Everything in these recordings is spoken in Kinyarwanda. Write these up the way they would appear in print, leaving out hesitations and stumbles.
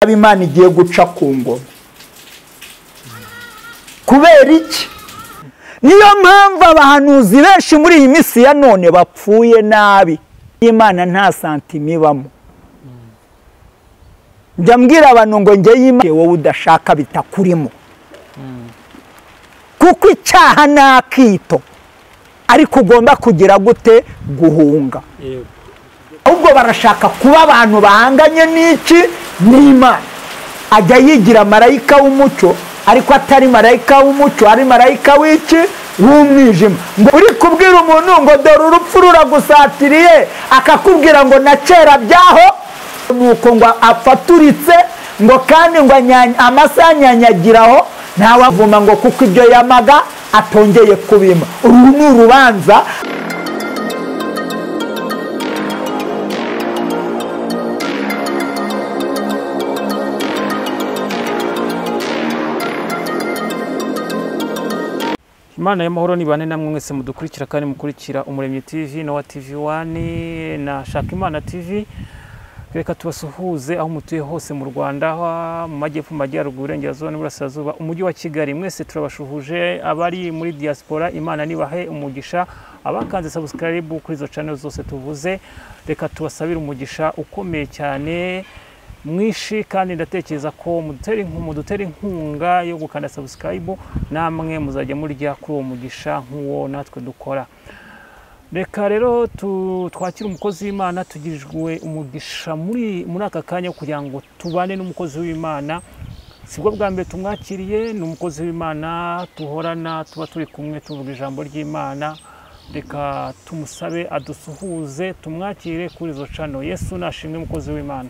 Imana igiye guca ku ngoma. Kubera iki? Niyo mpamvu abahanuzi benshi muri iyi minsi ya none bapfuye nabi. Imana nta santime ibamo. Njya mbwira abantu ngo njye y'Imana wowe udashaka bitakurimo. Kuko icyaha n'akito ariko ugomba kugira gute? Guhunga. Ahubwo barashaka kuba abantu bahanganye n'iki? N'Imana. Ajya yigira marayika w'umucyo, ariko atari marayika w'umucyo, ari marayika w'iki? W'umwijima. Ngo uri kubwira umuntu ngo dore urupfu ruragusatiriye, akakubwira ngo na kera byaho, nuko ngo apfaturitse, ngo kandi ngo amasaha anyanyagiraho, ntawavuma ngo kuko ibyo yamaga atongeye kubima. Uru ni urubanza. Imana y'amahoro nibane namwe mwese mudukurikira kandi mukurikira Umuremyi TV, Nowa TV 1 na Shaka Imana TV. Reka tubasuhuze aho mutuye hose mu Rwanda, mu majyepfo, mu majyaruguru, iburengerazuba n'iburasirazuba, umujyi wa Kigali. Mwese turabashuhuje. Abari muri diaspora, Imana nibahe umugisha. Abakanze subscribe kuri izo channel zose tuvuze, reka tubasabire umugisha ukomeye cyane mwishi, kandi ndatekereza ko mudutera inkunga yo gukanda subscribe, namwe muzajya murya kuri uwo mugisha nk'uwo natwe dukora. Reka rero twakire umukozi w'Imana. Tugirijwe umugisha muri aka kanya kugira ngo tubane n'umukozi w'Imana. Sibwo bwa mbere tumwakiriye, ni umukozi w'Imana tuhorana, tuba turi kumwe tuvuga ijambo ry'Imana. Reka tumusabe adusuhuze, tumwakire kuri izo channel. Yesu nashimwe, mukozi w'Imana.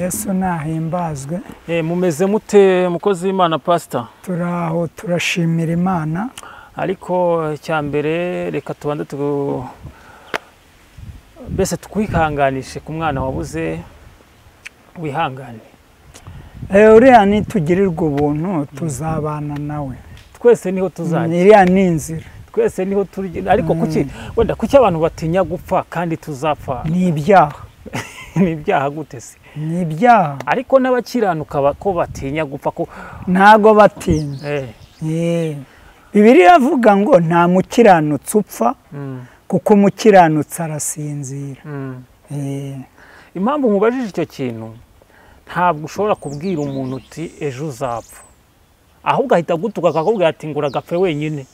Yesu nahimbazwe. Mumeze mute mukozi w'Imana pastor? Turaho, turashimira Imana. Ariko icyambere reka tubanze mbese twihanganishe ku mwana wabuze, wihangane. Uriya nitugirirwa ubuntu tuzabana nawe. Twese niho tuzajya. Iriya ni inzira. Twese niho turi. Ariko kuki wenda kuki abantu batinya gupfa kandi tuzapfa? Ni ibyaha. Ni ibyaha gute se? Ni ibyaha. Ariko n'abakiranuka ko batinya gupfa ko ntago batinya. Bibiliya iravuga ngo nta mukiranutsi upfa, kuko umukiranutsi arasinzira. Impamvu mubajije icyo kintu, ntabwo ushobora kubwira umuntu uti ejo uzapfa, ahubwo ahita agutuka akakubwira ati ngo uragapfe wenyine.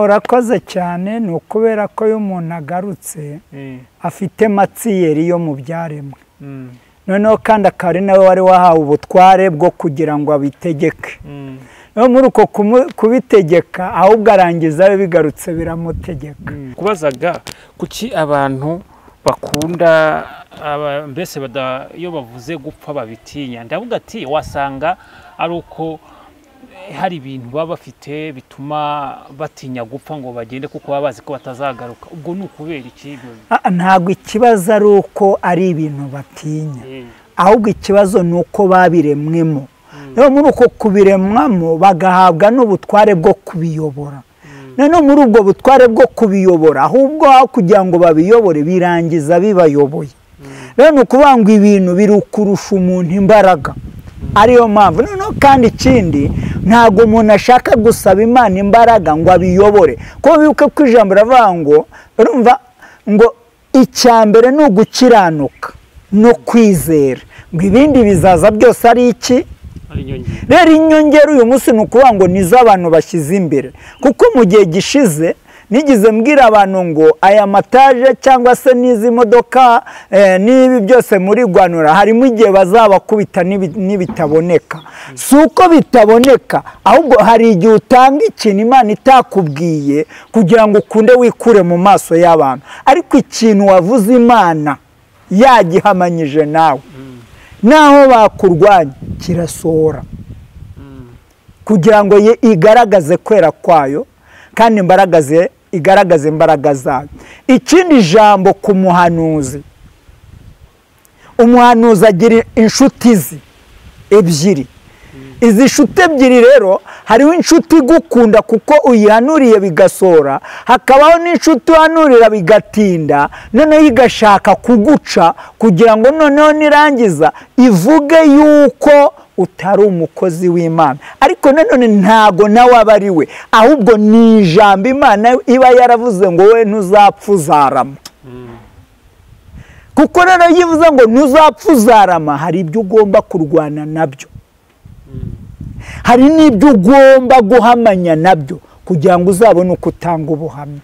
Urakoze cyane. Ni ukubera ko iyo umuntu agarutse afite matsiyeri yo mu byaremwe, noneho kandi akaba ari nawe wari wahawe ubutware bwo kugira ngo abitegeke. No muri uko kubitegeka, ahubwo arangiza bigarutse biramutegeka. Kubazaga kuki abantu bakunda mbese iyo bavuze gupfa babitinya, ndavuga ati wasanga ari uko hari ibintu baba bafite bituma batinya gupfa ngo bagende, kuko baba bazi ko batazagaruka. Ubwo ni ukubera iki? Ntabwo ikibazo ari uko ari ibintu batinya, ahubwo ikibazo ni uko babiremwemo. Rero muri uko kubiremwamo bagahabwa n'ubutware bwo kubiyobora. Noneho muri ubwo butware bwo kubiyobora, ahubwo kugira ngo babiyobore birangiza bibayoboye. Rero ni ukuvuga ngo ibintu biri kurusha umuntu imbaraga, ariyo mpamvu. Noneho kandi ikindi, ntabwo umuntu ashaka gusaba Imana imbaraga ngo abiyobore, kuko bibuke ko ijambo riravuga ngo urumva ngo icya mbere ni ugukiranuka no kwizera, ngo ibindi bizaza byose ari iki? Rero inyongera uyu munsi ni ukuvuga ngo nizo abantu bashyize imbere, kuko mu gihe gishize nigeze mbwira abantu ngo aya mataje cyangwa se n'izi modoka n'ibi byose muri gwanura, harimo igihe bazabakubita n'ibitaboneka. Si uko bitaboneka, ahubwo hari igihe utanga ikintu Imana itakubwiye kugira ngo ukunde wikure mu maso y'abantu, ariko ikintu wavuze Imana yagihamanyije nawe, naho bakurwanya kirasohora, kugira ngo igaragaze kwera kwayo kandi imbaraga igaragaze imbaraga zayo. Ikindi jambo ku muhanuzi, umuhanuzi agira inshuti ze ebyiri. Izi nshuti ebyiri rero, hariho inshuti igukunda kuko uyihanuriye bigasora, hakabaho n'inshuti uhanurira bigatinda, noneho igashaka kuguca kugira ngo noneho nirangiza ivuge yuko utari umukozi w'Imana. Ariko nanone ntago nawe aba ari we, ahubwo ni ijambo Imana iba yaravuze ngo we ntuzapfa uzarama. Kuko rero iyo ivuze ngo ntuzapfa uzarama, hari ibyo ugomba kurwana nabyo, hari n'ibyo ugomba guhamanya nabyo kugira ngo uzabone uko utanga ubuhamya.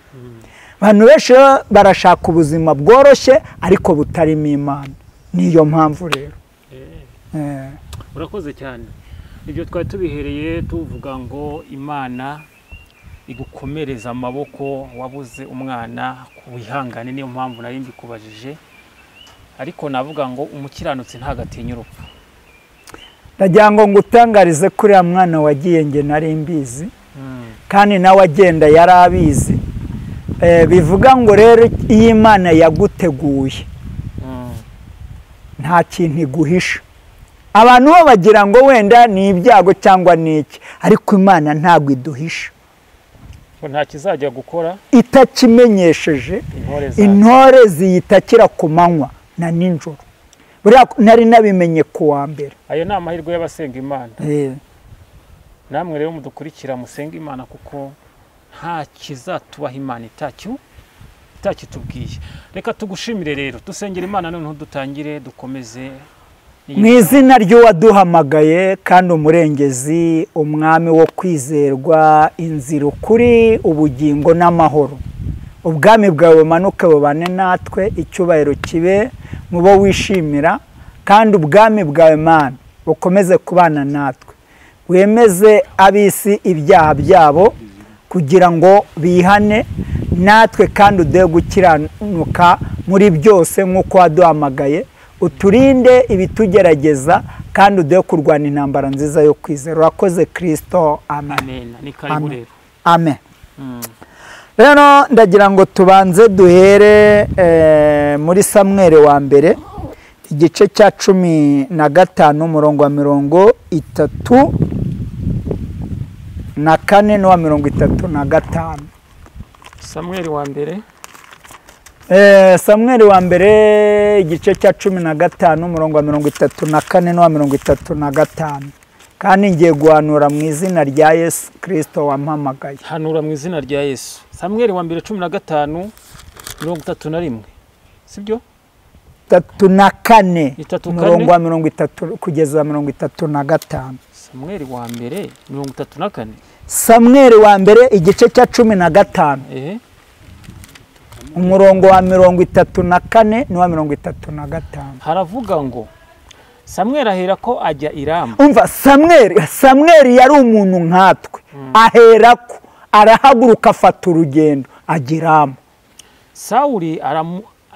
Abantu benshi barashaka ubuzima bworoshye ariko butarimo Imana. Niyo mpamvu rero. Urakoze cyane. Ibyo twari tubihereye tuvuga ngo Imana igukomereza amaboko, wabuze umwana wihangane, niyo mpamvu nari mbikubajije. Ariko navuga ngo umukiranutsi ntagatinya urupfu. Ndagira ngo ngutangarize kuri ya mwana wagiye nge nari mbizi, kandi nawe agenda yari abizi. Bivuga ngo rero iyo Imana yaguteguye nta kintu iguhisha. Abantu bo bagira ngo wenda ni ibyago cyangwa ni iki, ariko Imana ntabwo iduhisha. Nta kizajya gukora itakimenyesheje. Intore ziyitakira ku manywa na nijoro. Buriya nari nabimenye ku wa mbere. Ayo ni amahirwe y'abasenga Imana. Namwe rero mudukurikira musenga Imana, kuko nta kizatubaha Imana itakitubwiye. Reka tugushimire rero, dusengera Imana noneho dutangire dukomeze. Mu izina ry'uwaduhamagaye kandi umurengezi, umwami wo kwizerwa, inzira, ukuri, ubugingo n'amahoro, ubwami bwawe bumanuke bubane natwe, icyubahiro kibe mu bo wishimira, kandi ubwami bwawe Mana bukomeze kubana natwe. Wemeze ab'isi ibyaha byabo kugira ngo bihane, natwe kandi uduhe gukiranuka muri byose nk'uko waduhamagaye. Uturinde ibitugerageza kandi uduhe kurwana intambara nziza yo kwizera. Urakoze Kristo, amen. Ni karibu rero. Amen. Rero ndagira ngo tubanze duhere muri Samweli wa mbere igice cya 15 umurongo wa 34 n'uwa 35. Samweli wa mbere. Samweli wa mbere igice cya 15 umurongo wa 34 n'uwa 35. Kandi ngiye guhanura mu izina rya Yesu Kristo wampamagaye. Hanura mu izina rya Yesu. Samweli wa mbere 15 31. Sibyo? 34 umurongo wa 30 kugeza 35. Samweli wa mbere 34. Samweli wa mbere igice cya 15. Umurongo wa 34 n'uwa 35. Haravuga ngo Samweli ahera ko ajya i Rama. Umva, Samweli yari umuntu nkatwe. Ahera ko arahaguruka afata urugendo ajya i Rama. Sawuli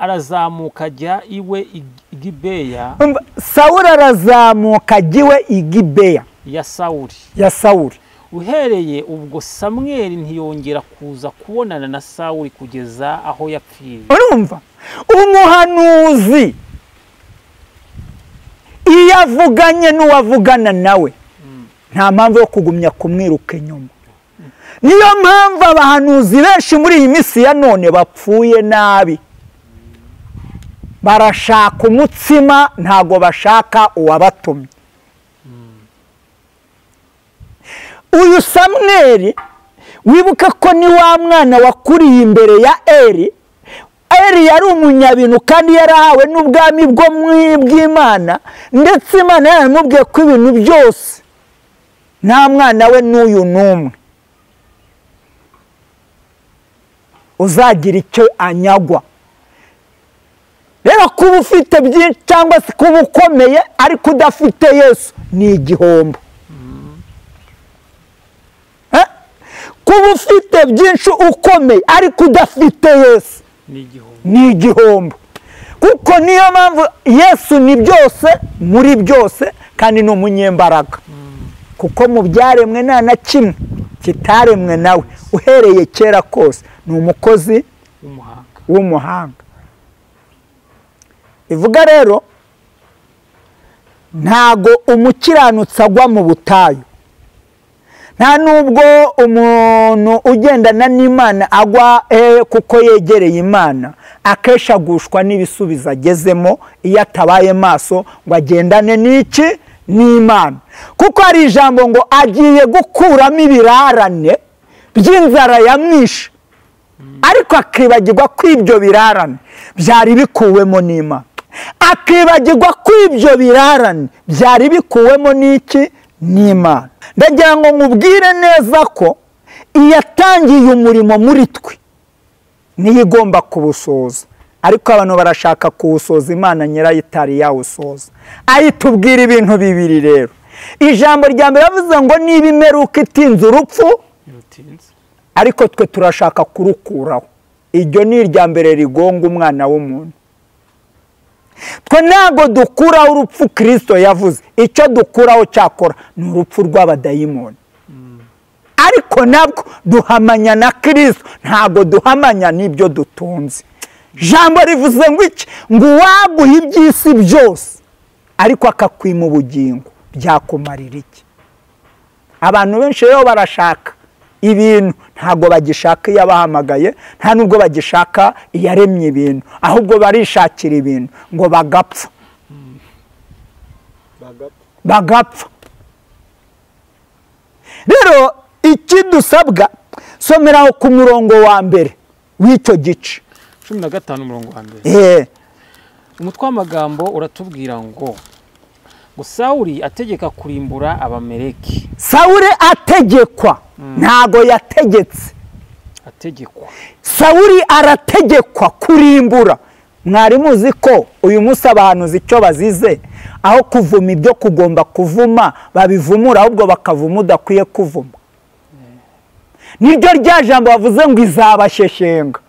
arazamuka ajya iwe i Gibeya. Umva, Sawuli arazamuka ajya iwe i Gibeya ya Sawuli. Ya Sawuli. Uhereye ubwo Samweli ntiyongera kuza kubonana na Sawuli kugeza aho yapfiriye. Urumva, umuhanuzi iyo avuganye n'uwavugana nawe nta mpamvu yo kugumya kumwiruka inyuma. Niyo mpamvu abahanuzi benshi muri iyi minsi ya none bapfuye nabi. Barashaka umutsima, ntago bashaka uwabatumye. Uyu Samweli wibuka ko ni wa mwana wakuriye imbere ya Eli. Eli yari umunyabintu kandi yarahawe n'ubwami bwo bw'Imana, ndetse Imana yaramubwiye ko ibintu byose nta mwana we n'uyu n'umwe uzagira icyo anyagwa. Rero kuba ufite byinshi cyangwa se kuba ukomeye ariko udafite Yesu ni igihombo. Kuba ufite byinshi ukomeye ariko udafite Yesu ni igihombo. Kuko niyo mpamvu Yesu ni byose muri byose kandi ni umunyembaraga. Kuko mu byaremwe nta na kimwe kitaremwe nawe uhereye kera kose, ni umukozi w'umuhanga. Ivuga rero Ntago umukiranutsi agwa mu butayu, nta nubwo umuntu ugendana n'Imana agwa kuko yegereye Imana. Akenshi agushwa n'ibisubizo agezemo iyo atabaye maso ngo agendane n'iki? N'Imana. Kuko hari ijambo ngo agiye gukuramo ibirarane by'inzara yamwishe, ariko akibagirwa ko ibyo birarane byari bikuwemo n'Imana. Akibagirwa ko ibyo birarane byari bikuwemo n'iki? N'Imana. Ndagira ngo nkubwire neza ko iyatangiye umurimo muri twe niyo igomba kuwusoza, ariko abantu barashaka kuwusoza Imana nyirayo itari yawusoza. Ayitubwira ibintu bibiri rero. Ijambo rya mbere yavuze ngo niba imperuka itinze urupfu, ariko twe turashaka kurukuraho. Iryo ni irya mbere rigonga umwana w'umuntu. Twe ntabwo dukuraho urupfu Kristo yavuze, icyo dukuraho cyakora ni urupfu rw'abadayimoni. Ariko nabwo duhamanya na Kristo, ntabwo duhamanya n'ibyo dutunze. Jambo rivuze ngo iki? Ngo uwaguha iby'isi byose ariko akakwima ubugingo byakumarira iki? Abantu benshi rero barashaka ibintu, ntabwo bagishaka iyabahamagaye, nta nubwo bagishaka iyaremye ibintu, ahubwo barishakira ibintu ngo bagapfa. Bagapfa. Rero ikidusabwa, someraho ku murongo wa mbere w'icyo gice 15 umurongo wa mbere. Umutwe w'amagambo uratubwira ngo Sawuli ategeka kurimbura Abameleki. Sawuli ategekwa, ntago yategetse. Ategekwa. Sawuli arategekwa kurimbura. Mwari muzi ko uyu munsi abahanuzi icyo bazize, aho kuvuma ibyo kugomba kuvuma babivumura, ahubwo bakavuma udakwiye kuvuma. Niryo rya jambo bavuze ngo izabasheshenga.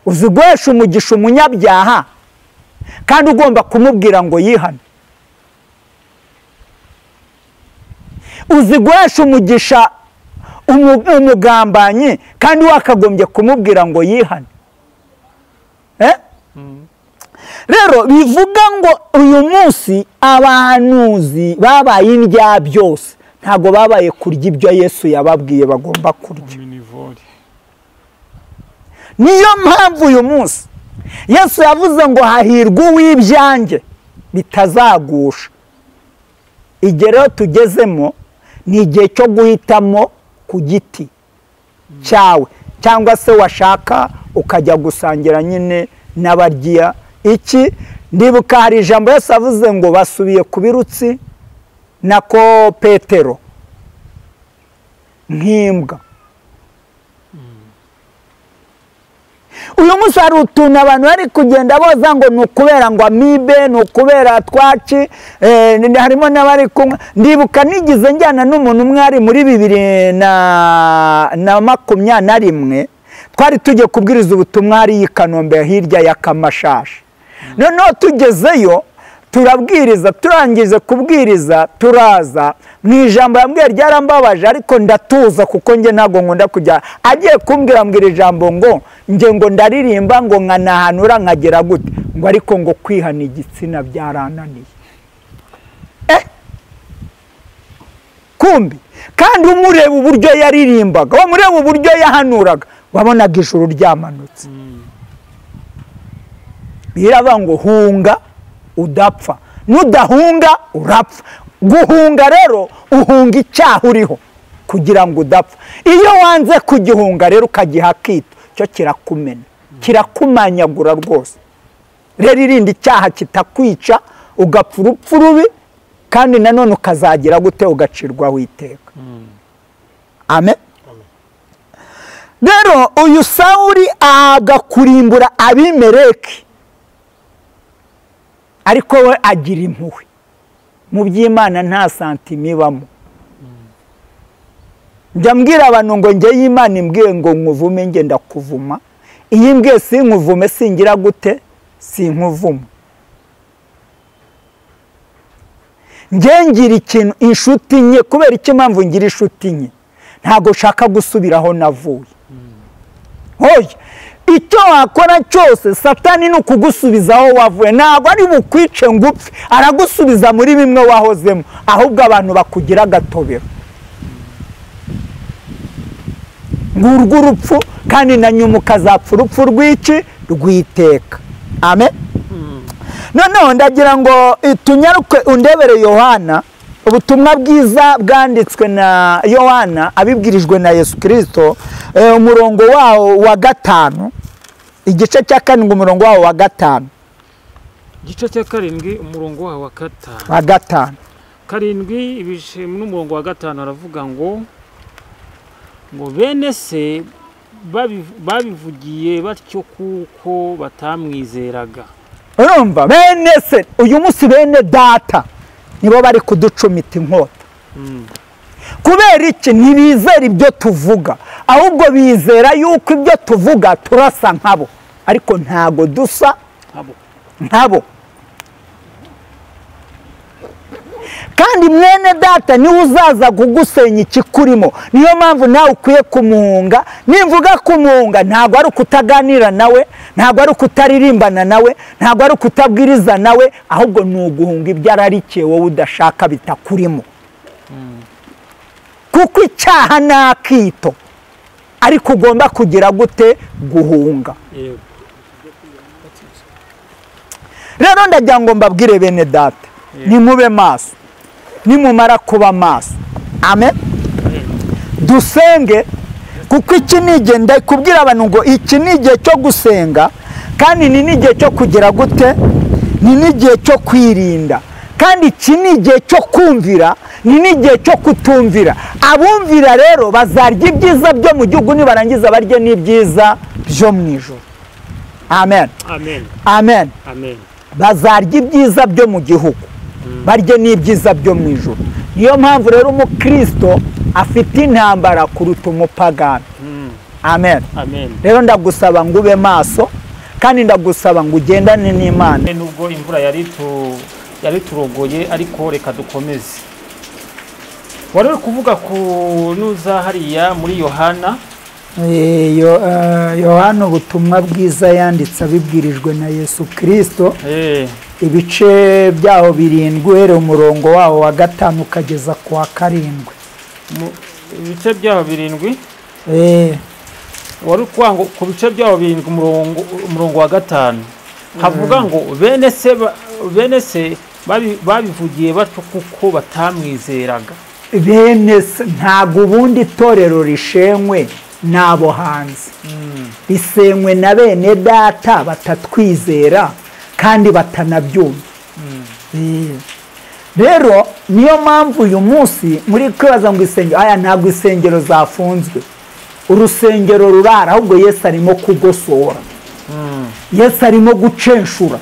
Uzi guhesha umugisha umunyabyaha kandi ugomba kumubwira ngo yihane. Uzi guhesha umugisha umugambanyi kandi wakagombye kumubwira ngo yihane. Rero bivuga ngo uyu munsi abahanuzi babaye indya byose, ntago babaye kurya ibyo Yesu yababwiye bagomba kurya. Niyo mpamvu uyu munsi Yesu yavuze ngo hahirwa uw'ibyanjye bitazagusha. Igihe rero tugezemo ni igihe cyo guhitamo ku giti cyawe, cyangwa se washaka ukajya gusangira nyine n'abarya iki. Ndibuka hari ijambo Yesu avuze ngo basubiye ku birutsi, nako Petero nk'imbwa. Uyu munsi hari utuntu abantu bari kugenda boza ngo ni ukubera ngo amibe, ni ukubera twaki, harimo n'abari kumwe. Ndibuka nigize njyana n'umuntu umwe ari muri 2021, twari tugiye kubwiriza ubutumwa hari i Kanombe hirya ya Kamashashi. Noneho tugezeyo turabwiriza, turangize kubwiriza turaza. Mu ijambo yambwiye ryarambabaje, ariko ndatuza kuko nge ntago nkunda kujya. Agiye kumbwira mbwira ijambo ngo nge ngo ndaririmba ngo nkanahanura nkagera gute, ngo ariko ngo kwihana igitsina byarananiye. Kumbi kandi umureba uburyo yaririmbaga, umureba uburyo yahanuraga, wabonaga ijuru ryamanutse. Biraba ngo hunga udapfa, nudahunga urapfa. Guhunga rero uhunga icyaha uriho kugira ngo udapfa. Iyo wanze kugihunga rero ukagiha akito, cyo kirakumena, kirakumanyagura rwose. Rero irinde icyaha kitakwica ugapfa urupfu rubi, kandi nanone ukazagira gute? Ugacirwaho iteka. Amen. Rero uyu Sawuli ahabwa kurimbura Abimeleki, ariko we agira impuhwe. Mu by'Imana nta santima ibamo. Njya mbwira abantu ngo njye y'Imana imbwiye ngo nkuvume, nge ndakuvuma. Iyo imbwiye sinkuvume singira gute? Sinkuvuma. Njye ngira ikintu inshuti nke. Kubera icyo mpamvu ngira inshuti nke, ntago nshaka gusubiraho navuye. Oya, Icyo wakora cyose Satani ni ukugusubiza aho wavuye. Ntabwo ari bukwice ngo upfe, aragusubiza muri bimwe wahozemo, ahubwo abantu bakugira agatobero. Ngurwo urupfu, kandi na nyuma ukazapfa urupfu rw'iki? Rw'iteka. Amen. Noneho ndagira ngo tunyaruke undebere Yohana, ubutumwa bwiza bwanditswe na Yohana abibwirijwe na Yesu Kristo, umurongo wawo wa 5, igice cya 7 umurongo wawo wa 5. Igice cya 7 umurongo wawo wa 5. Wa 5. 7 ibice n'umurongo wa 5 aravuga ngo bene se babivugiye batyo kuko batamwizeraga. Urumva bene se uyu munsi bene data nibo bari kuducumita inkota. Kubera iki? Ntibizera ibyo tuvuga, ahubwo bizera yuko ibyo tuvuga turasa nkabo, ariko ntago dusa nkabo. Kandi mwene data niwe uzaza kugusenya ikikurimo. Niyo mpamvu nawe ukwiye kumuhunga. Nimvuga kumuhunga ntago ari ukutaganira nawe, ntago ari ukutaririmbana nawe, ntago ari ukutabwiriza nawe, ahubwo ni uguhunga ibyo ararikiye wowe udashaka bitakurimo. Kuko icyaha ni akito, ariko ugomba kugira gute? Guhunga. Rero ndagira ngo mbabwire bene data, nimube maso. Nimumara kuba maso, amen, dusenge. Kuko iki ni igihe, ndakubwira abantu ngo iki ni igihe cyo gusenga, kandi ni n'igihe cyo kugira gute? Ni n'igihe cyo kwirinda, kandi iki ni igihe cyo kumvira, ni n'igihe cyo kutumvira. Abumvira rero bazarya ibyiza byo mu gihugu, nibarangiza barye n'ibyiza byo mu ijuru. Amen. Amen. Amen. Amen. Bazarya ibyiza byo mu gihugu, barye n'ibyiza byo mu ijuru. Niyo mpamvu rero umukristo afite intambara kuruta umupagani. Amen. Amen. Rero ndagusaba ngo ube maso, kandi ndagusaba ngo ugendane n'Imana. Nubwo imvura yari turogoye, ariko reka dukomeze. Wari uri kuvuga ku nuza hariya muri Yohana. Yohana ubutumwa bwiza yanditse abibwirijwe na Yesu Kristo. Ibice byaho 7 uhereye umurongo wawo wa 5 ukageza ku wa 7. Ibice byaho 7. Wari kwango ku bice byaho 7 umurongo wa 5 havuga ngo bene se babivugiye batyo kuko batamwizeraga. Bene se ntago ubundi itorero rishenywe nabo hanze, risenywe na bene data batatwizera kandi batanabyumva. Rero niyo mpamvu uyu munsi muri kwibaza ngo isengero, aya ntabwo isengero zafunzwe, urusengero rurara, ahubwo Yesu arimo kugosora. Yesu arimo gucenshura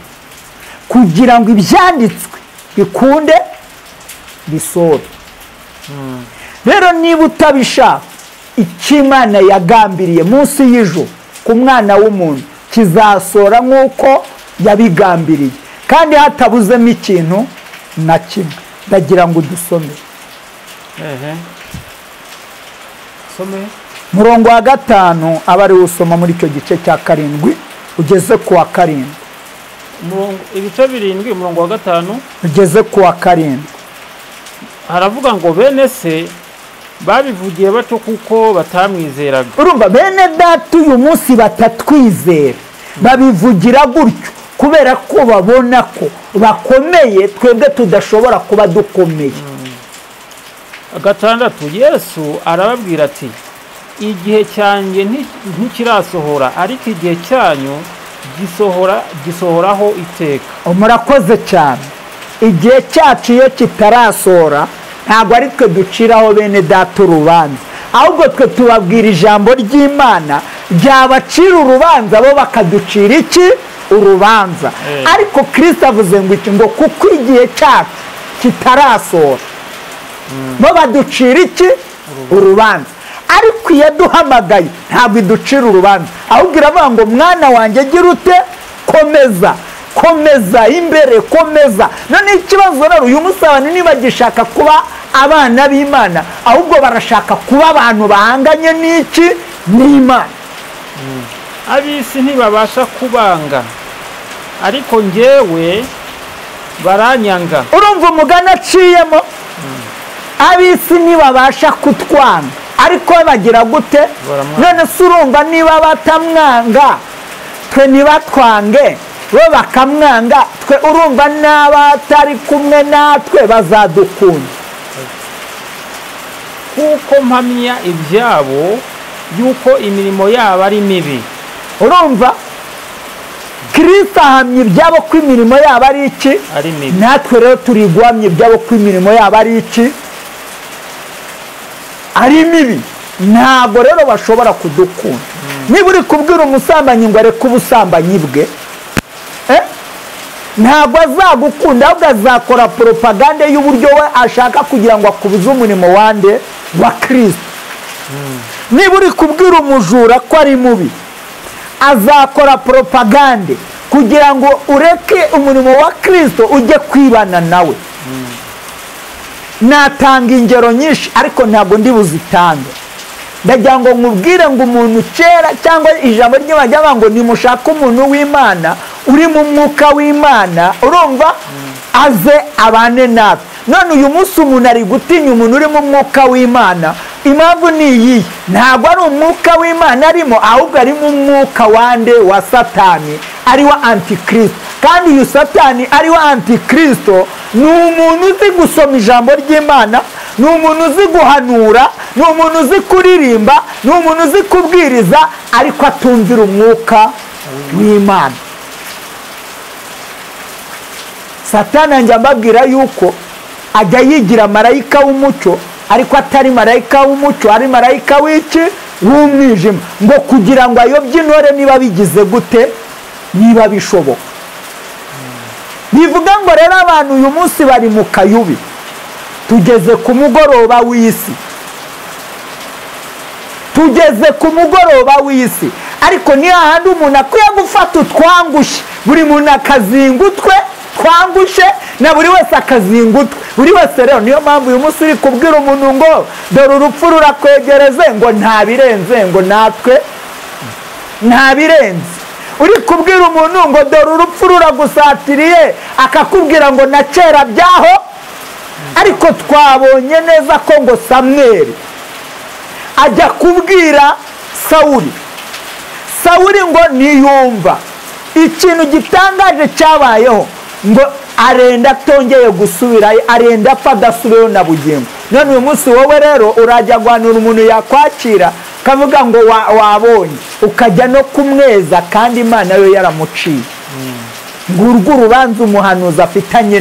kugira ngo ibyanditswe bikunde bisore. Rero niba utabishaka, icyo Imana yagambiriye munsi y'ijuru ku mwana w'umuntu kizasora nk'uko yabigambiriye, kandi hatabuzemo ikintu na kimwe. Ndagira ngo dusome. Murongo wa 5 aba ari usoma muri icyo gice cya 7 ugeze ku wa 7. Ibice 7 umurongo wa 5 ugeze ku wa 7 haravuga ngo bene se babivugiye batyo kuko batamwizeraga. Urumva bene data uyu munsi batatwizera babivugira gutyo kubera ko babona ko bakomeye, twebwe tudashobora kuba dukomeye. 6 Yesu arababwira ati igihe cyanjye ntikirasohora, ariko igihe cyanyu gisohoraho iteka. Murakoze cyane. Igihe cyacu iyo kitarasohora ntabwo ari twe duciraho bene data urubanza, ahubwo twe tubabwira ijambo ry'Imana ryabacira urubanza, bo bakaducira iki? Urubanza. Ariko Kristo avuze ngo iki? Ngo kuko igihe cyacu kitarasohora, bo baducira iki? Urubanza. Ariko iyo duhamagaye ntabwo iducira urubanza, ahubwo iravuga ngo mwana wanjye gira ute? Komeza, komeza imbere, komeza. None ikibazo rero uyu munsi abantu ntibagishaka kuba abana b'Imana, ahubwo barashaka kuba abantu bahanganye n'iki? N'Imana. Ab'isi ntibabasha kubanga, ariko njyewe baranyanga. Urumva umugani aciyemo? Ab'isi ntibabasha kutwanga, ariko bagira gute? None se urumva niba batamwanga twe ntibatwange, bo bakamwanga twe, urumva n'abatari kumwe natwe bazadukunda. Kuko mpamya ibyabo yuko imirimo yabo ari mibi. Urumva Kristo ahamya ibyabo ko imirimo yabo ari iki? Ari mibi. Natwe rero turi guhamya ibyabo ko imirimo yabo ari iki? Ari mibi. Ntabwo rero bashobora kudukunda. Niba uri kubwira umusambanyi ngo areke ubusambanyi bwe, ntabwo azagukunda, ahubwo azakora propagande y'uburyo we ashaka kugira ngo akubuze umurimo wande wa Kristo. Niba uri kubwira umujura ko ari mubi, azakora propagande kugira ngo ureke umurimo wa Kristo ujye kwibana nawe. Natanga ingero nyinshi ariko ntabwo ndi buzitange. Ndagira ngo nkubwire ngo umuntu kera, cyangwa ijambo ry'Imana ngo nimushake umuntu w'Imana uri mu mwuka w'Imana, urumva aze abane natwe. None uyu munsi umuntu ari gutinya umuntu uri mu mwuka w'Imana. Impamvu ni iyi, ntabwo ari umwuka w'Imana arimo, ahubwo ari mu mwuka wande wa Satani, ari wa Antikristo. Kandi uyu Satani ari wa Antikristo ni umuntu uzi gusoma ijambo ry'Imana, ni umuntu uzi guhanura, ni umuntu uzi kuririmba, ni umuntu uzi kubwiriza, ariko atumvira umwuka w'Imana. Satani njya mbabwira yuko ajya yigira marayika w'umucyo, ariko atari marayika w'umucyo, ari marayika w'iki? W'umwijima, ngo kugira ngo ayobye intore niba bigize gute, niba bishoboka. Bivuga ngo rero abantu uyu munsi bari mu kayubi. Tugeze ku mugoroba w'isi, tugeze ku mugoroba w'isi, ariko ni hahandi umuntu akwiye gufata utwangushye, buri muntu akazinga utwe twangushe, na buri wese akazinga utwe, buri wese. Rero niyo mpamvu uyu munsi uri kubwira umuntu ngo dore urupfu rurakwegereze, ngo nta birenze, ngo natwe nta birenze. Uri kubwira umuntu ngo dore urupfu ruragusatiriye, akakubwira ngo na kera byaho. Ariko twabonye neza ko ngo Samweli ajya kubwira Sawuli, Sawuli ngo niyumva. Ikintu gitangaje cyabayeho, ngo arenda atongeye gusubirayo, arenda apfa adasubiyeyo na bugingo. None uyu munsi wowe rero urajya guhanura umuntu yakwakira kavuga ngo wabonye, ukajya no kumweza kandi Imana yo yaramuciye. Ngurwo urubanza umuhanuzi afitanye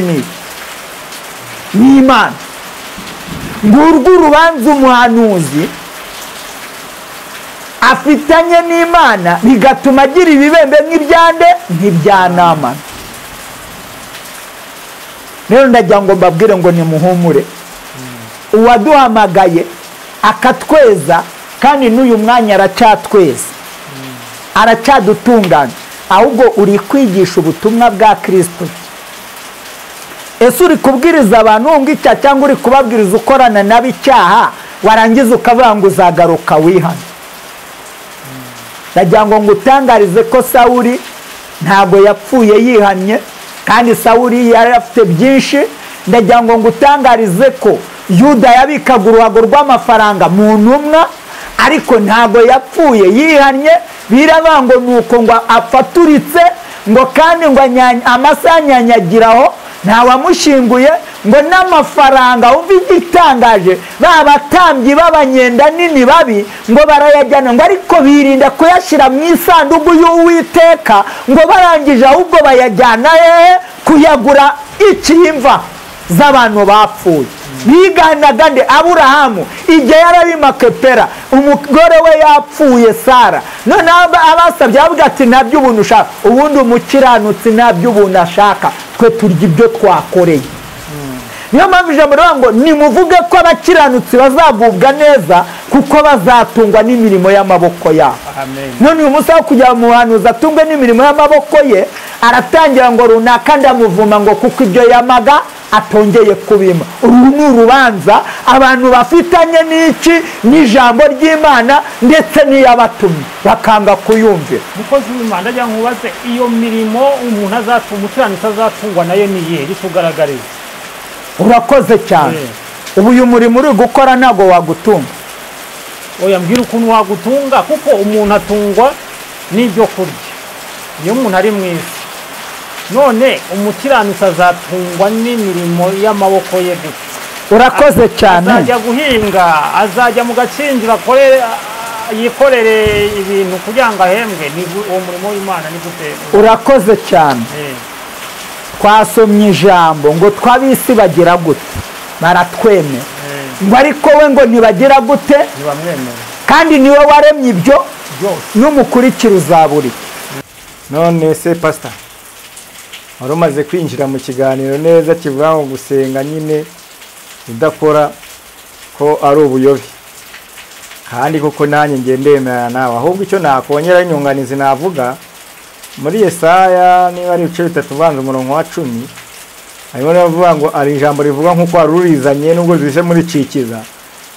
n'Imana. Ngurwo urubanza umuhanuzi afitanye n'Imana, bigatuma agira ibibembe nk'ibyande, nk'ibya Namani. Rero ndagira ngo mbabwire ngo nimuhumure. Uwaduhamagaye akatweza, kandi n'uyu mwanya aracyatweza, aracyadutunganya. Ahubwo uri kwigisha ubutumwa bwa Kristo. Ese uri kubwiriza abantu ngo icyaha, cyangwa uri kubabwiriza ukorana nabo icyaha, warangiza ukavuga ngo uzagaruka wihane? Ndagira ngo ngutangarize ko Sawuli ntabwo yapfuye yihannye, kandi Sawuli yari afite byinshi. Ndagira ngo ngutangarize ko Yuda yabikaga uruhago rw'amafaranga mu ntumwa, ariko ntabwo yapfuye yihannye. Biraba ngo nuko ngo apfaturitse, ngo kandi ngo amasaha anyanyagiraho, ntawamushinguye, ngo n'amafaranga. Wumva igitangaje, ba batambyi b'abanyenda nini babi ngo barayajyana, ngo ariko birinda kuyashyira mu isanduku y'Uwiteka, ngo barangije ahubwo bayajyana hehe? Kuyagura ikimva z'abantu bapfuye. Biganaga nde? Aburahamu igihe yari Makepera, umugore we yapfuye Sara. None abasabye avuga ati nta by'ubuntu ushaka, ubundi umukiranutsi nta by'ubuntu ashaka, twe turya ibyo twakoreye. Niyo mpamvu ijambo rivuga ngo nimuvuge ko abakiranutsi bazagubwa neza, kuko bazatungwa n'imirimo y'amaboko yabo. None uyu munsi aho kugira ngo umuhanuzi atungwe n'imirimo y'amaboko ye, aratangira ngo runaka ndamuvuma ngo kuko ibyo yamaga atongeye kubima. Uru ni urubanza abantu bafitanye n'iki? N'ijambo ry'Imana ndetse n'iyabatumye bakanga kuyumvira. Mukozi w'Imana, ndagira nkubaze, iyo mirimo umuntu azatunga, umukiranutsi azatungwa nayo ni iyihe? Bitugaragarize. Urakoze cyane. Ubu uyu murimo uri gukora ntabwo wagutunga. Oya, mbwira ukuntu wagutunga, kuko umuntu atungwa n'ibyo kurya iyo umuntu ari mu isi. None umukiranutsi azatungwa n'imirimo y'amaboko ye gute? Urakoze cyane. Azajya guhinga, azajya mu gakinjiro akorere, yikorere ibintu kugira ngo ahembwe. Ni uwo murimo w'Imana ni gute? Urakoze cyane. Twasomye ijambo ngo twabisi bagira gute? Baratwemera. Ngo ariko we ngo ntibagira gute? Ntibamwemera. Kandi niwe waremye ibyo byose, n'umukurikira uzaburi. None se pastor, wari umaze kwinjira mu kiganiro neza kivuga ngo gusenga nyine udakora ko ari ubuyobe, kandi koko nanjye ngiye ndemera nawe. Ahubwo icyo nakongera inyunganizi navuga muri Yesaya niba ari ibice 3 ubanza umurongo wa 10, harimo n'abavuga ngo ari ijambo rivuga nk'uko warurizanye nubwo zije muri cikiza,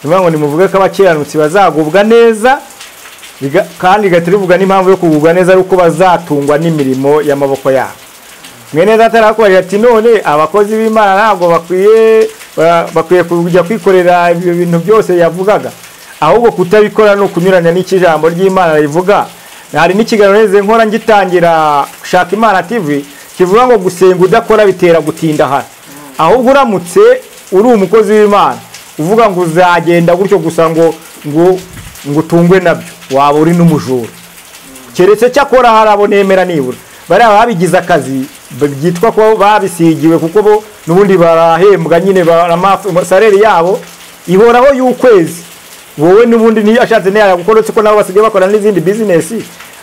rivuga ngo nimuvuge ko abakiranutsi bazagubwa neza, kandi rigahita rivuga n'impamvu yo kugubwa neza ari uko bazatungwa n'imirimo y'amaboko yabo. Mwene data arakubarira ati none abakozi b'Imana ntabwo bakwiye kujya kwikorera ibyo bintu byose yavugaga, ahubwo kutabikora no kunyuranya n'iki ijambo ry'Imana rivuga. Hari n'ikiganiro neze nkora ngitangira Shaka Imana TV kivuga ngo gusenga udakora bitera gutindahara. Ahubwo uramutse uri umukozi w'Imana uvuga ngo uzagenda gutyo gusa ngo ngo utungwe nabyo, waba uri n'umujura. Keretse cyakora harabo nemera nibura bariya babigize akazi byitwa ko babisigiwe, kuko bo n'ubundi barahembwa nyine, salary yabo ihoraho y'ukwezi. Wowe n'ubundi ni ashatse ne gukora, uretse ko nabo basigaye bakora n'izindi business.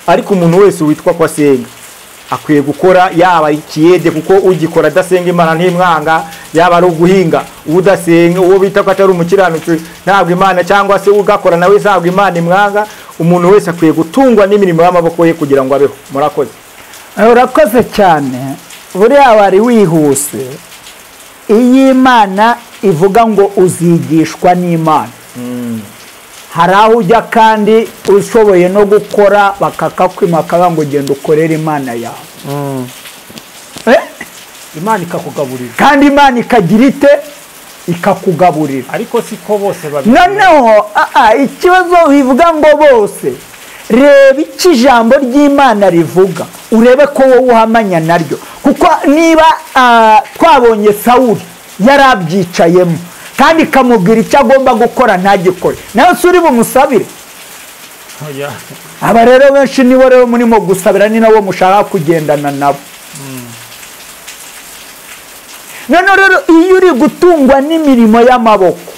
Ariko umuntu wese witwa ko asenga akwiye gukora, yaba ikiyede kuko ugikora adasenga Imana ntimwanga, yaba ari uguhinga udasenga uwo bita ko atari umukiranutsi ntabwo Imana, cyangwa se ugakora nawe ntabwo Imana imwanga. Umuntu wese akwiye gutungwa n'imirimo y'amaboko ye kugira ngo abeho. Murakoze. Urakoze cyane. Buriya wari wihuse. Iyo Imana ivuga ngo uzigishwa n'Imana, hari aho ujya kandi ushoboye no gukora bakakakwima ngo genda ukorere Imana yawe. Imana ikakugaburira. Kandi Imana ikagira ite? Ikakugaburira. Ariko siko bose babikora. Noneho ikibazo bivuga ngo bose, reba icyo ijambo ry'Imana rivuga, urebe ko wowe uhamanya naryo. Kuko niba twabonye Sawuli yarabyicayemo kandi ikamubwira icyo agomba gukora ntagikore, nawe se uri bumusabire? Aba rero benshi nibo rero murimo gusabira, ni nabo mushaka kugendana nabo. None rero iyo uri gutungwa n'imirimo y'amaboko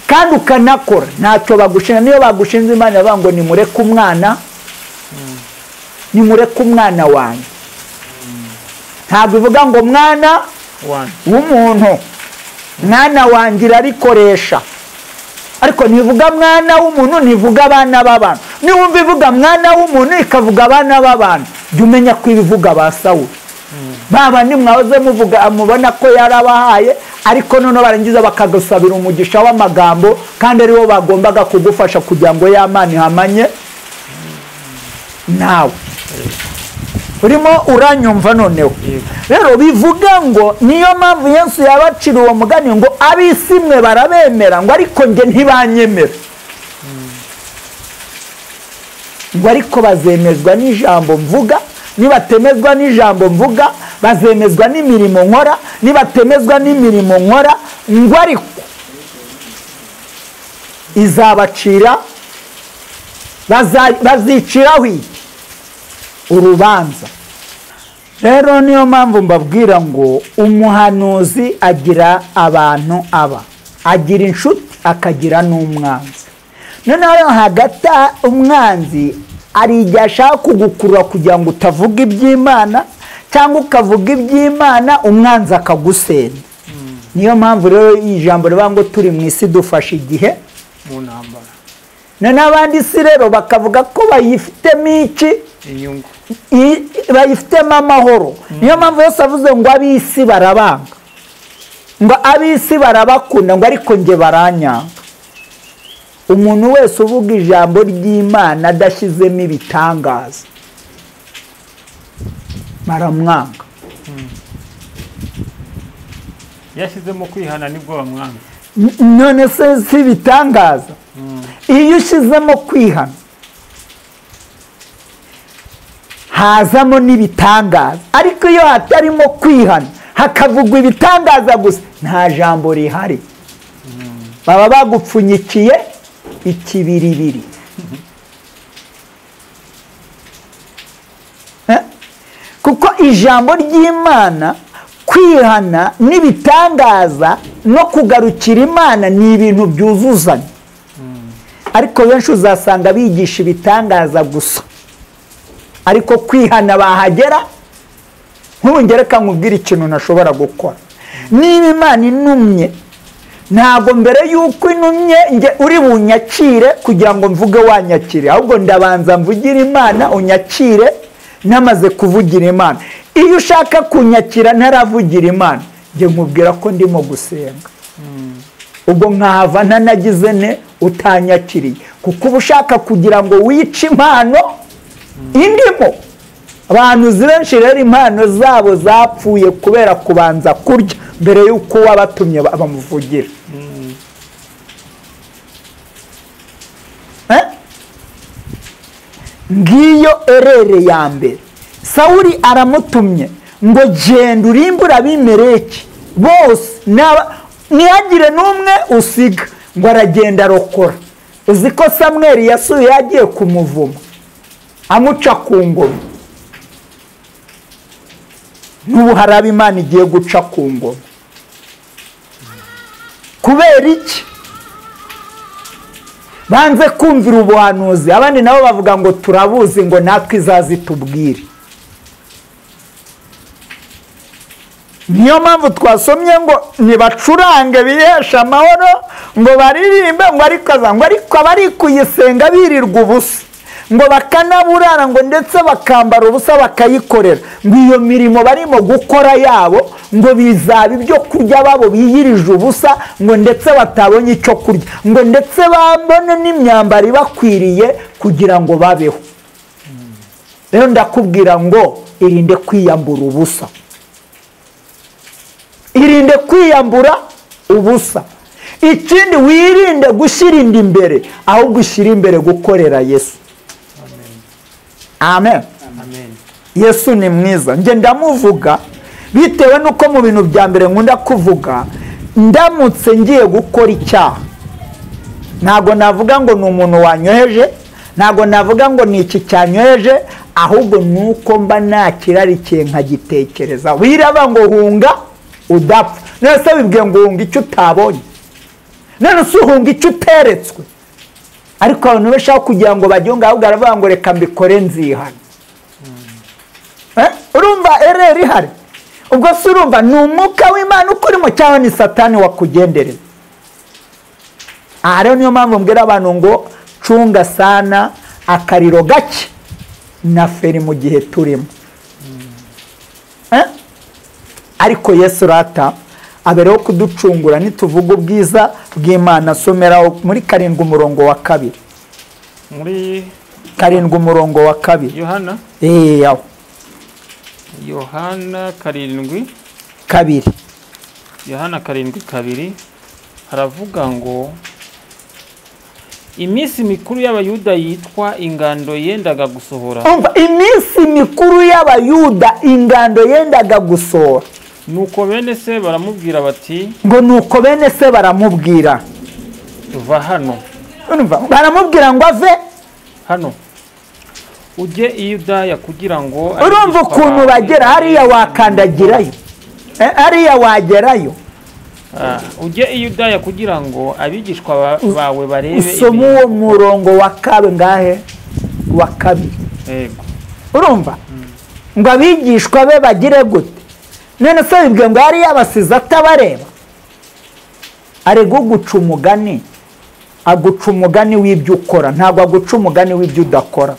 kandi ukanakora, ntacyo bagushinja. Niyo bagushinze Imana yavuga ngo nimureke umwana, nimureke umwana wanjye. Ntabwo ivuga ngo mwana w'umuntu, mwana wanjye irarikoresha. Ariko ntivuga mwana w'umuntu, ntivuga abana b'abantu. Niwumva ivuga mwana w'umuntu ikavuga abana b'abantu, jya umenya ko ibivuga ba Sawuli. Baba ni mwahoze muvuga mubona ko yarabahaye, ariko none barangiza bakagusabira umugisha w'amagambo, kandi aribo bagombaga kugufasha kugira ngo ya Mana ihamanye nawe. Urimo uranyumva noneho? Rero bivuga ngo niyo mpamvu Yesu yabacira uwo mugani ngo ab'isi mwe barabemera, ngo ariko nge ntibanyemera. Ngo ariko bazemezwa n'ijambo mvuga, nibatemezwa n'ijambo mvuga bazemezwa n'imirimo nkora, nibatemezwa n'imirimo nkora, ngo ariko izabacira, baziciraho iki? Urubanza. Rero niyo mpamvu mbabwira ngo umuhanuzi agira abantu aba, agira inshuti akagira n'umwanzi. Noneho hagati umwanzi ari igihe ashaka kugukurura kugira ngo utavuga iby'Imana, cyangwa ukavuga iby'Imana umwanzi akagusenda. Niyo mpamvu rero ijambo rivuga ngo turi mu isi dufashe igihe mu ntambara. Noneho abandi si rero bakavuga ko bayifitemo iki? Inyungu. Bayifitemo amahoro. Niyo mpamvu Yesu avuze ngo ab'isi barabanga. Ngo ab'isi barabakunda ngo ariko nge baranyanga. Umuntu wese uvuga ijambo ry'Imana adashyizemo ibitangaza baramwanga. Yashyizemo kwihana nibwo bamwanga. None se si ibitangaza? Iyo ushyizemo kwihana hazamo n'ibitangaza, ariko iyo hatarimo kwihana hakavugwa ibitangaza gusa nta jambo rihari. Baba bagupfunyikiye ikibiribiri. Kuko ijambo ry'Imana, kwihana n'ibitangaza no kugarukira Imana ni ibintu byuzuzanya. Ariko benshi uzasanga bigisha ibitangaza gusa, ariko kwihana bahagera. Nk'ubu ngereka nkubwire ikintu ntashobora gukora. Niba Imana inumye, ntabwo mbere y'uko inumye nge uri bunyakire kugira ngo mvuge wanyakire, ahubwo ndabanza mvugire Imana unyakire namaze kuvugira Imana. Iyo ushaka kunyakira ntaravugira Imana, nge nkubwira ko ndimo gusenga. Ubwo nkahava ntanagize ne utanyakiriye, kuko uba ushaka kugira ngo wice impano indimo. Abantu benshi rero impano zabo zapfuye kubera kubanza kurya mbere y'uko wabatumye bamuvugira. Ngiyo erere ya mbere. Sawuli aramutumye ngo genda urimbure Abimeleki bose, ntihagire n'umwe usiga. Ngo aragenda arokora. Uzi ko Samweli yasuye yagiye kumuvuma amuca ku ngoma. N'ubu hari abo Imana igiye guca ku ngoma. Kubera iki? Banze kumvira ubuhanuzi. Abandi nabo bavuga ngo turabuzi, ngo natwe izazi tubwire. Niyo mpamvu twasomye ngo nibacurange bihesha amahoro, ngo baririmbe, ngo ariko ngo ariko abari kuyisenga birirwa ubusa, ngo bakanaburara, ngo ndetse bakambara ubusa bakayikorera, ngo iyo mirimo barimo gukora yabo ngo bizaba ibyo kurya babo biyirije ubusa, ngo ndetse batabonye icyo kurya, ngo ndetse babone n'imyambaro ibakwiriye kugira ngo babeho. Rero ndakubwira ngo irinde kwiyambura ubusa. Irinde kwiyambura ubusa. Ikindi wirinde gushyira inda imbere, ahubwo ushyira imbere gukorera Yesu. Amen. Amen. Yesu ni mwiza. Nge ndamuvuga bitewe nuko mu bintu bya mbere nkunda kuvuga, ndamutse ngiye gukora icyaha, ntago navuga ngo ni umuntu wanyoheje, ntago navuga ngo ni iki cyanyoheje, ahubwo nuko mba nakirarikiye nkagitekereza. Wiraba ngo hunga udapfa. None se bibwiye ngo hunga icyo utabonye? None se uhunga icyo uteretswe? Ariko abantu bashaka kugira ngo bagiyunga, ahubwo aravuga ngo reka mbikore nzihana. Urumva ereri ihari? Ubwo se urumva ni umwuka w'Imana ukurimo cyangwa ni Satani wakugendereza? Aha rero niyo mpamvu mbwira abantu ngo cunga sana akariro gake na feri mu gihe turimo. Ariko Yesu rata abereho kuducungura nituvuga ubwiza bw'Imana. Somera muri 7 umurongo wa 2. Muri 7 umurongo wa 2. Yohana? Aho. Yohana 7 2. Yohana 7:2 haravuga ngo iminsi mikuru y'Abayuda yitwa ingando yendaga gusohora. Umva, iminsi mikuru y'Abayuda ingando yendaga gusohora. Nuko bene se baramubwira bati, ngo nuko bene se baramubwira va hano. Urumva, baramubwira ngo ave hano ujye i Yudaya kugira ngo. Urumva ukuntu bagera hariya wakandagirayo, hariya wagerayo. Ujye i Yudaya kugira ngo abigishwa bawe barebe. Usome uwo murongo wa kabe ngahe? Wa 2. Yego. Urumva ngo abigishwa be bagire gute? None se bibwiye ngo yari yabasize atabareba? Arego guca umugani, aguca umugani w'ibyo ukora, ntabwo aguca umugani w'ibyo udakora.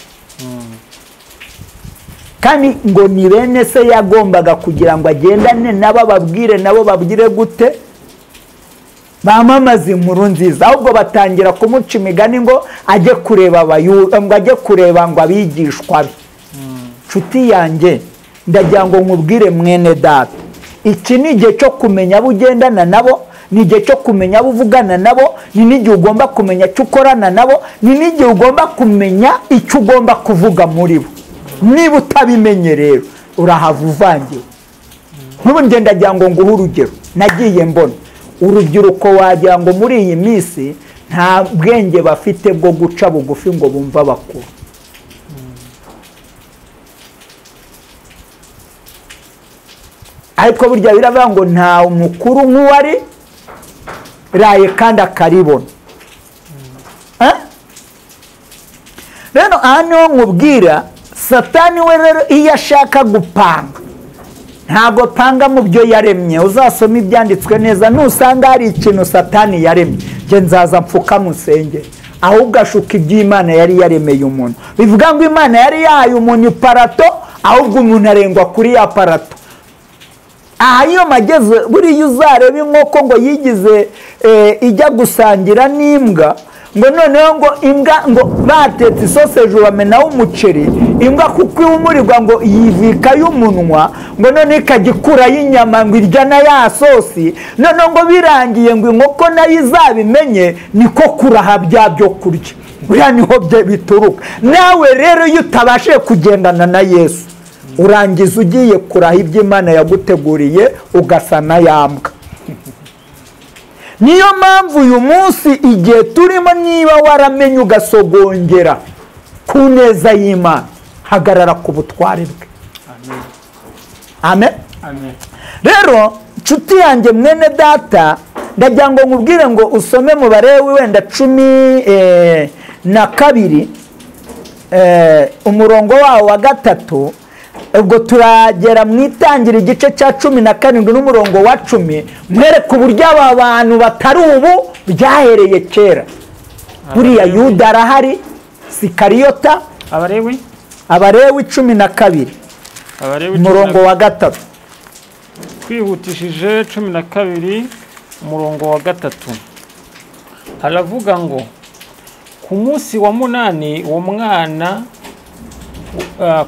Kandi ngo ni bene se yagombaga kugira ngo agendane nabo babwire, nabo babwire gute? Bamamaza inkuru nziza, ahubwo batangira kumuca imigani ngo ajye kureba ngo ajye kureba ngo abigishwa be. Nshuti yanjye, ndagira ngo nkubwire mwene data, iki ni igihe cyo kumenya abo ugendana nabo, ni igihe cyo kumenya abo uvugana nabo, ni n'igihe ugomba kumenya icyo ukorana nabo, ni n'igihe ugomba kumenya icyo ugomba kuvuga muri bo. Niba utabimenye rero urahava uvangiwe. Nk'ubu njye ndagira ngo nguhe urugero, nagiye mbona urubyiruko wagira ngo muri iyi minsi nta bwenge bafite bwo guca bugufi ngo bumve abakuru. Ariko burya biravuga ngo nta mukuru nk'uwari raye kandi akaribona. Rero aha niho nkubwira, Satani we rero iyo ashaka gupanga ntabwo panga mu byo yaremye. Uzasoma ibyanditswe neza, nusanga hari ikintu Satani yaremye, njye nzaza mfuka musenge, ahubwo ashuka iby'Imana yari yaremeye umuntu. Bivuga ngo Imana yari yahaye umuntu iparato, ahubwo umuntu arengwa kuri ya parato. Aha iyo mageze, buriya uzareba inkoko ngo yigize ijya gusangira n'imbwa, ngo noneho ngo imbwa ngo batetse isosi hejuru bamenaho umuceri, imbwa kuko ihumurirwa ngo yivika y'umunwa, ngo none ikajya ikurayo inyama ngo irya na ya sosi, noneho ngo birangiye ngo inkoko nayo izabimenye niko kuraha bya byo kurya. Buriya niho bituruka. Nawe rero iyo utabashije kugendana na Yesu, urangiza ugiye kuraha ibyo Imana yaguteguriye, ugasa na ya mbwa. Niyo mpamvu uyu munsi igihe turimo, niba waramenye ugasogongera ku neza y'Imana, hagarara ku butware bwe. Amen. Amen. Rero nshuti yanjye mwene data, ndagira ngo nkubwire ngo usome mu Balewi wenda 12 umurongo wawo wa 3, ubwo turagera mu itangira igice cya 17 n'umurongo wa 10, mwereke uburyo aba bantu batari ubu byahereye kera. Buriya Yuda arahari, Sikariyota, Abalewi 12 umurongo wa 3. Twihutishije 12 umurongo wa 3 haravuga ngo ku munsi wa 8 uwo mwana,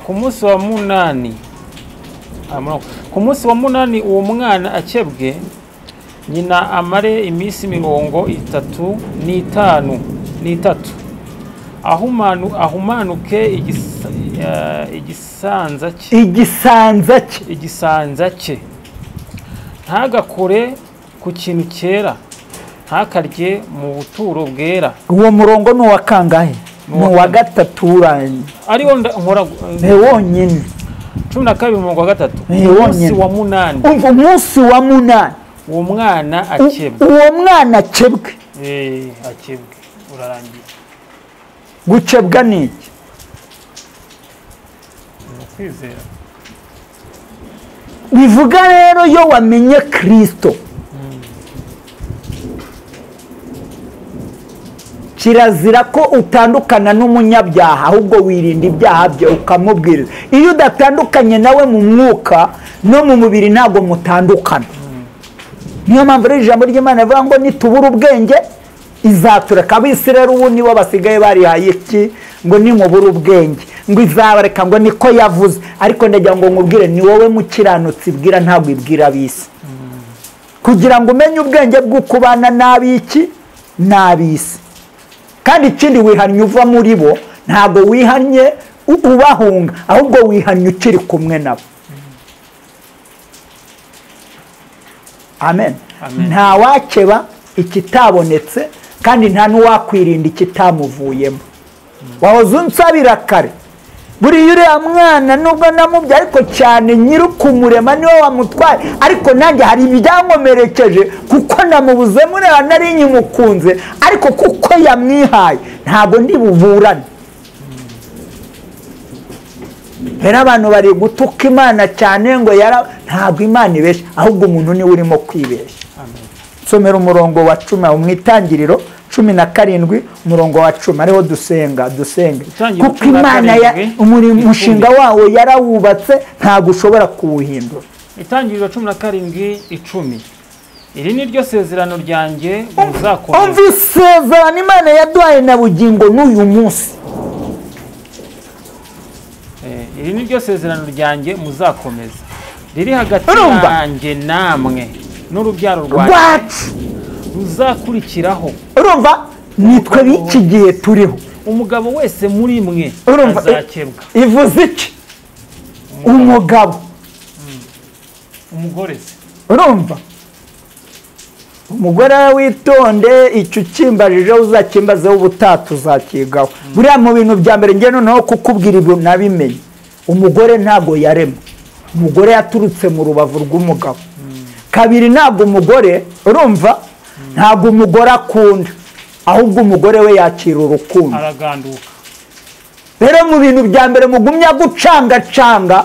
ku munsi wa 8, ku munsi wa 8 uwo mwana akebwe, nyina amare iminsi 35 n'itatu, ahumanuke igisanza cye, ntagakore ku kintu cyera, ntakarye mu buturo bwera. Uwo murongo ni uwa kangahe? Ni uwa 3 urangiye. Ariwo nkora wonyine. 12 umurongo wa 3. Umunsi wa 8. Umunsi wa 8 uwo mwana akebwe. Uwo mwana akebwe. Akebwe urarangiye. Gukebwa ni iki? Ni ukwizera. Bivuga rero iyo wamenye Kristo, kirazira ko utandukana n'umunyabyaha, ahubwo wirinda ibyaha bye ukamubwiriza. Iyo udatandukanye nawe mu mwuka no mu mubiri ntabwo mutandukana. Niyo mpamvu rero ijambo ry'Imana rivuga ngo nitubura ubwenge izatureka. Abisirayeli ubu nibo basigaye barihaye iki ngo nimubura ubwenge ngo izabareka, ngo niko yavuze. Ariko ndagira ngo nkubwire, ni wowe mukiranutsi ibwira, ntabwo ibwira ab'isi. Kugira ngo umenye ubwenge bw'ukubana n'ab'iki n'ab'isi. Kandi ikindi, wihannye uva muri bo, ntabwo wihannye ubahunga, ahubwo wihannye ukiri kumwe nabo. Amen. Nta wakeba ikitabonetse, kandi nta n'uwakwirinda ikitamuvuyemo. Wahoze unsabira kare, buriya uriya mwana nubwo namubye, ariko cyane nyiri kumurema niwe wamutwaye, ariko nanjye hari ibyankomerekeje kuko namubuze mureba nari nkimukunze, ariko kuko yamwihaye ntabwo ndi buburane. Rero abantu bari gutuka Imana cyane ngo ntabwo Imana ibeshya, ahubwo umuntu niwe urimo kwibeshya. Nsomera umurongo wa 10 mu itangiriro 17 umurongo wa 10, ariho dusenga dusenge, kuko Imana umushinga wawo yarawubatse ntabwo ushobora kuwuhindura. Itangiriro 17:10. Iri ni ryo sezerano ryanjye muzakomeza. Umva isezerano Imana yaduhaye na bugingo n'uyu munsi. Iri ni ryo sezerano ryanjye muzakomeza, riri hagati yanjye namwe n'urubyaro rwacu ruzakurikiraho. Urumva nitwe b'iki gihe turiho. Umugabo wese muri mwe azakebwa. Ivuze iki? Umugabo. Umugore se. Urumva umugore witonde, icyo ukimbajije uzakimbazeho ubutaha tuzakigaho. Buriya mu bintu bya mbere nge noneho kukubwira ibyo nabimenye, umugore ntabwo yaremwe, umugore yaturutse mu rubavu rw'umugabo. Kabiri, ntabwo umugore, urumva, ntabwo umugore akunda, ahubwo umugore we yakira urukundo, araganduka. Rero mu bintu bya mbere mugumya gucangacanga,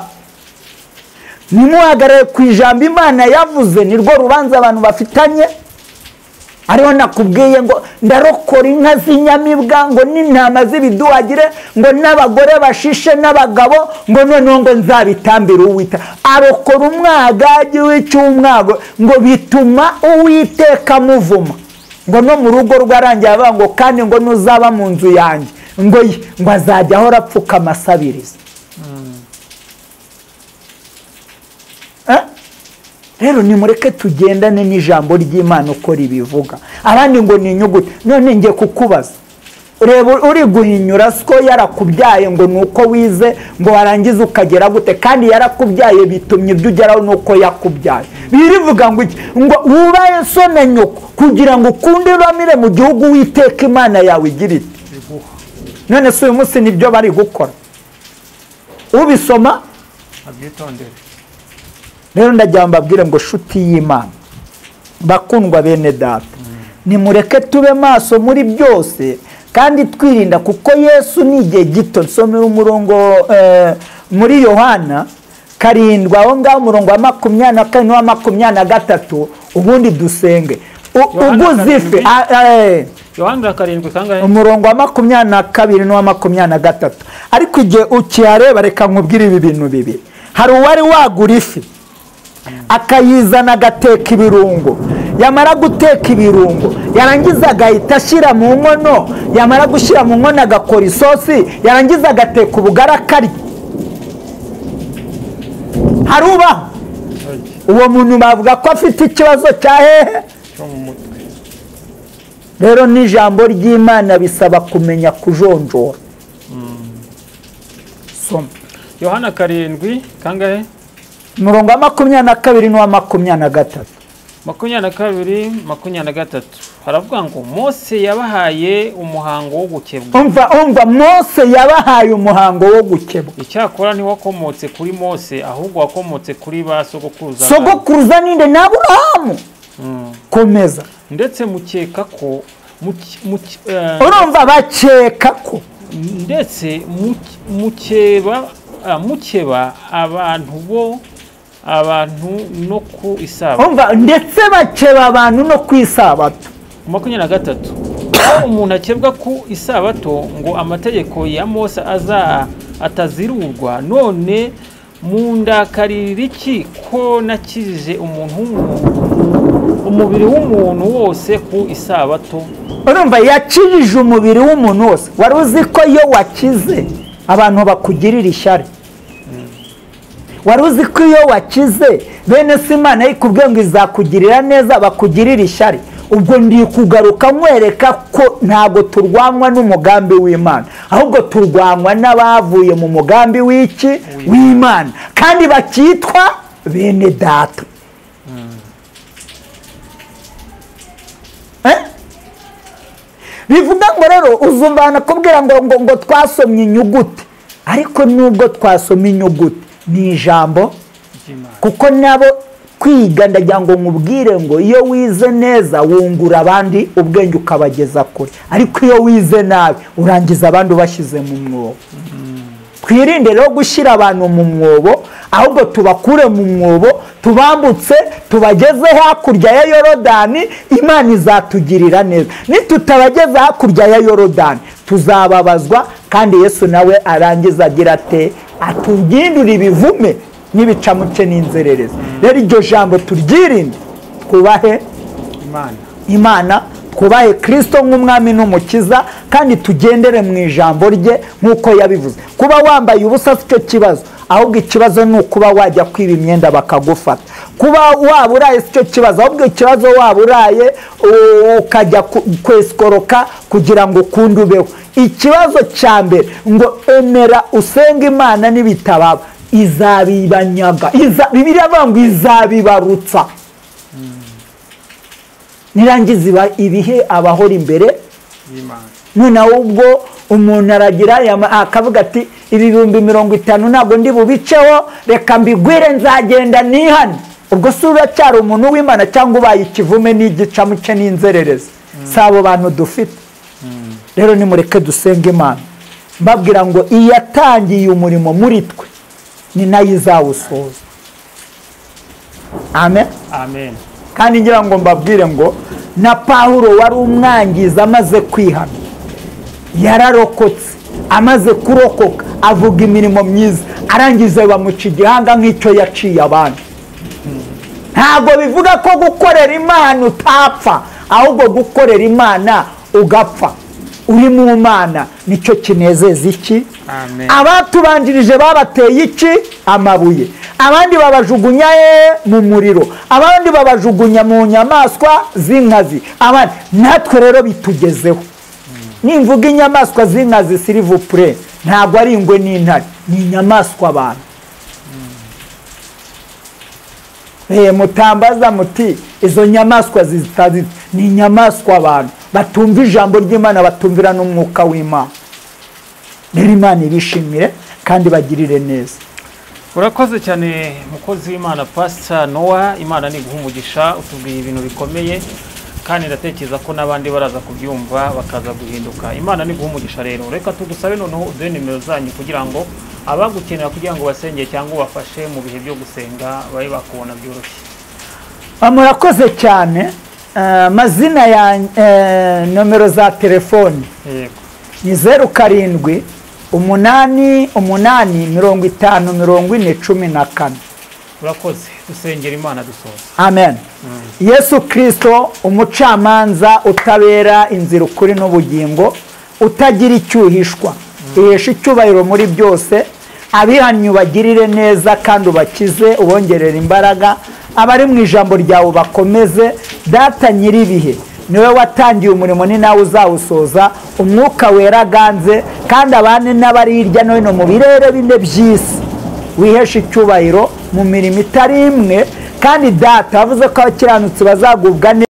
nimuhagarare ku ijambo Imana yavuze, nirwo rubanza abantu bafitanye. Ariho nakubwiye ngo ndarokora inka z'inyamibwa, ngo n'intama z'ibiduhagire, ngo n'abagore bashishe n'abagabo, ngo noneho ngo nzabitambire Uwiteka. Arokora umwagagi w'icyumwago, ngo bituma Uwiteka amuvuma, ngo no mu rugo rwarangiye avuga ngo kandi ngo nuzaba mu nzu yanjye, ngo ngo azajya ahora apfukama asabiriza. Rero nimureke tugendane n'ijambo ry'Imana uko ribivuga. Abandi ngo ni inyuguti. None ngiye kukubaza, ureba uri guhinyura siko yarakubyaye ngo nuko wize, ngo warangiza ukagera gute, kandi yarakubyaye bitumye ibyo ugeraho nuko yakubyaye. Birivuga ngo iki? Ngo wubahe so na nyoko kugira ngo ukunde uramire mu gihugu Uwiteka Imana yawe igira iti. None se uyu munsi nibyo bari gukora? Ubisoma abyitondere. Rero ndagira mbabwire ngo shuti y'Imana, bakundwa bene data, nimureke tube maso muri byose kandi twirinda, kuko Yesu ni igihe gito. Nsomera umurongo muri Yohana 7 aho ngaho umurongo wa 24 n'uwa 23, ubundi dusenge. Uguze ifi. Yohana 7 kangahe? Umurongo wa 22 n'uwa 23. Ariko igihe ukiyareba reka nkubwire ibi bintu bibiri. Hari uwari wagura ifi akayizana agateka ibirungo, yamara guteka ibirungo yarangiza agahita ashyira mu nkono, yamara gushyira mu nkono agakora isosi, yarangiza agateka ubugari akarya. Hari ubaho uwo muntu bavuga ko afite ikibazo cya hehe? Rero n'ijambo ry'Imana bisaba kumenya kujonjora. Soma Yohana 7 kangahe? Umurongo wa 22 n'uwa 23. 22 23 haravuga ngo Mose yabahaye umuhango wo gukebwa. Umva Mose yabahaye umuhango wo gukebwa. Icyakora ntiwakomotse kuri Mose, ahubwo wakomotse kuri ba sogokuruza. Sogokuruza ninde? Ni Aburahamu. Komeza. Ndetse mukeka ko urumva bakeka ko ndetse mukeba abantu bo abantu no ku isabato. Umva, ndetse bakeba abantu no ku isabato. 23 aho umuntu akebwa ku isabato ngo amategeko ya Mose atazirurwa, none mundakarira iki ko nakijije umuntu umubiri w'umuntu wose ku isabato? Urumva yakijije umubiri w'umuntu wose. Wari uzi ko iyo wakize abantu bakugirira ishyari? Wari uzi ko iyo wakize bene se Imana ikubwiye ngo izakugirira neza bakugirira ishyari? Ubwo ndi kugaruka nkwereka ko ntabwo turwanywa n'umugambi w'Imana, ahubwo turwanywa n'abavuye mu mugambi w'iki? W'Imana, kandi bakitwa bene data. Bivuga ngo rero uzumva kubwira ngo ngo twasomye inyuguti, ariko nubwo twasomye inyuguti ni ijambo, kuko nabo kwiga ndagira ngo nkubwire ngo iyo wize neza wungura abandi ubwenge ukabageza kure, ariko iyo wize nabi urangiza abandi ubashyize mu mwobo. Twirinde rero gushyira abantu mu mwobo, ahubwo tubakure mu mwobo, tubambutse tubageze hakurya ya Yorodani. Imana izatugirira neza. Nitutabageza hakurya ya Yorodani tuzababazwa, kandi Yesu nawe arangiza agira ate? Atugindura ibivume n'ibicamuke n'inzererezi. Rero iryo jambo turyirinde, twubahe Imana. Twubahe Kristo nk'umwami n'umukiza, kandi tugendere mu ijambo rye nk'uko yabivuze. Kuba wambaye ubusa si cyo kibazo, ahubwo ikibazo ni ukuba wajya kwiba imyenda bakagufata. Kuba waba uraye si cyo kibazo, ahubwo ikibazo waba uraye ukajya kwesikoroka kugira ngo ukunde ubeho. Ikibazo cya mbere ngo emera usenge Imana, n'ibitababa izabibanyaga. Bibiliya ivuga ngo izabibarutsa, nirangiza ibihe abahora imbere y'Imana. Noneho ubwo umuntu aragira akavuga ati ibi 50,000 ntabwo ndi bubiceho, reka mbigwire nzagenda nihane. Ubwo si uracyari umuntu w'Imana cyangwa ubaye ikivume n'igicamuke n'inzererezi? Si abo bantu dufite. Rero nimureke dusenge Imana, mbabwira ngo iyatangiye umurimo muri twe ni nayo izawusoza. Amen. Amen. Kandi ngira ngo mbabwire ngo na Pawulo wari umwangiza amaze kwihana yararokotse, amaze kurokoka avuga imirimo myiza, arangiza bamuca igihanga nk'icyo yaciye abandi. Ntabwo bivuga ko gukorera Imana utapfa, ahubwo gukorera Imana ugapfa uri mu Mana nicyo kinezeza iki. Abatubanjirije babateye iki? Amabuye. Abandi babajugunya mu muriro, abandi babajugunya mu nyamaswa z'inkazi. Abandi natwe rero bitugezeho. Nimvuga inyamaswa z'inkazi silivupure, ntabwo ari ingwe n'intare, ni inyamaswa abantu. Mutambaza muti izo nyamaswa zitazi, ni inyamaswa abantu batumva ijambo ry'Imana, batumvira n'umwuka w'Imana. Rero Imana ibishimire kandi bagirire neza. Urakoze cyane mukozi w'Imana Pastor Noah, Imana ni guha umugisha, utubwiye ibintu bikomeye kandi ndatekereza ko n'abandi baraza kubyumva bakaza guhinduka. Imana ni guha umugisha. Rero reka tugusabe noneho uduhe nimero zanyu kugira ngo abagukenera kugira ngo basenge cyangwa ubafashe mu bihe byo gusenga babe bakubona byoroshye. Murakoze cyane. Amazina ya nomero za telefoni ni 0 7 8 8 50 40 14. Urakoze, dusengera Imana dusoza. Amen. Yesu Kristo umucamanza utabera, inzira, ukuri n'ubugingo, utagira icyuhishwa, ihesha icyubahiro muri byose. Abihannye ubagirire neza kandi ubakize, ubongerere imbaraga. Abari mu ijambo ryawe bakomeze. Data nyiribihe, niwe watangiye umurimo ni nawe uzawusoza. Umwuka wera aganze kandi abane n'abari hirya no hino mu birere bine by'isi. Wihesha icyubahiro mu mirimo itari imwe, kandi Data yavuze ko abakiranutsi bazagubwa neza.